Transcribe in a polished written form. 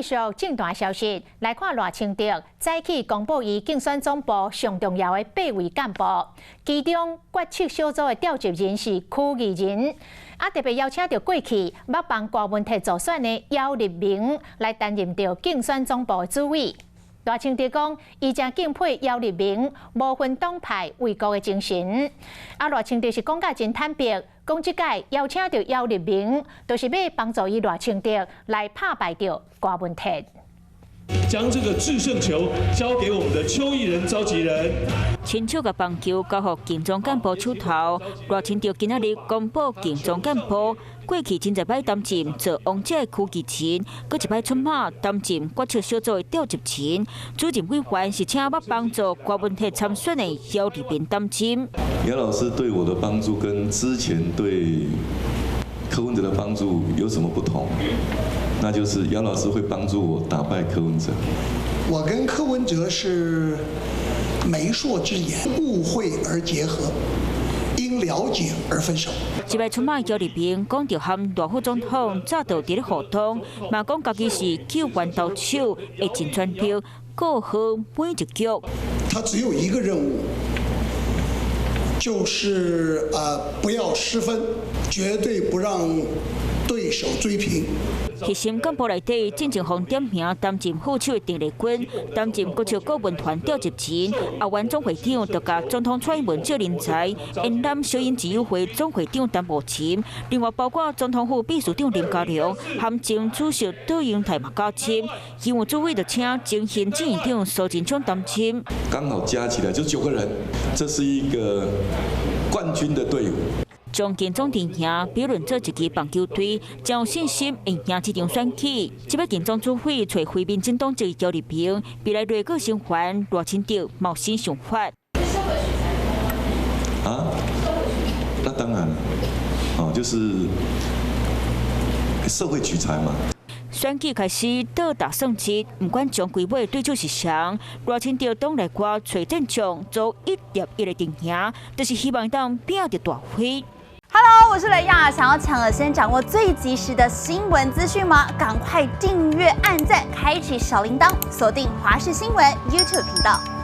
繼續政壇消息，來看賴清德早起公布伊競選總部上重要的八位幹部，其中決策小組的召集人是區宜仁，啊特別邀請著過去捌幫柯文哲助選的姚立明來擔任著競選總部的主委。賴清德講，伊誠敬佩姚立明無分黨派為國的精神。啊，賴清德是講甲真坦白，講這擺邀請著姚立明，就是欲幫助伊賴清德來拍敗著柯文哲。將這個制勝球交給我們的邱義仁召集人。親手共棒球交予競總幹部手頭，賴清德今仔日公布競總幹部，過去真濟擺擔任做王者的區宜仁，閣一擺出馬擔任決策小組的召集人，主任委員是請捌幫助柯文哲參選的姚立明擔任。姚老師對我的幫助跟之前對柯文哲的幫助有什麼不同？那就是姚老師會幫助我打敗柯文哲。我跟柯文哲是媒妁之言，誤會而結合，因了解而分手。這擺出馬姚立明講著和賴副總統早就佇咧互動，嘛講家己是救援投手，會盡全力顧好每一局。他只有一個任務，就是不要失分，絕對不讓對手追平。核心幹部內底，進前予點名擔任副手的鄧麗君，擔任國策顧問團召集人，啊，原總會長就共總統蔡英文借人才，延攬小英之友會總會長陳慕琴，另外包括總統府秘書長林佳龍，含前主席卓榮泰嘛加簽，因為主委就請前行政院長蘇貞昌擔任。剛好加起來就9個人，這是一個冠軍的隊伍。將競總陣營比論做一支棒球隊，誠有信心會贏這場選舉。這擺競總主委揣非民進黨籍姚立明，未來內閣成員賴清德嘛有新想法。啊？那當然，哦，就是社會取材嘛。選舉開始倒打算七，毋管終歸尾對手是誰，賴清德黨內外揣戰將組一疊一的陣營，就是希望當拼著大飛。 Hello，我是雷亞，想要搶先掌握最及時的新聞資訊嗎？趕快訂閱、按讚、開啟小鈴鐺，鎖定華視新聞 YouTube 頻道。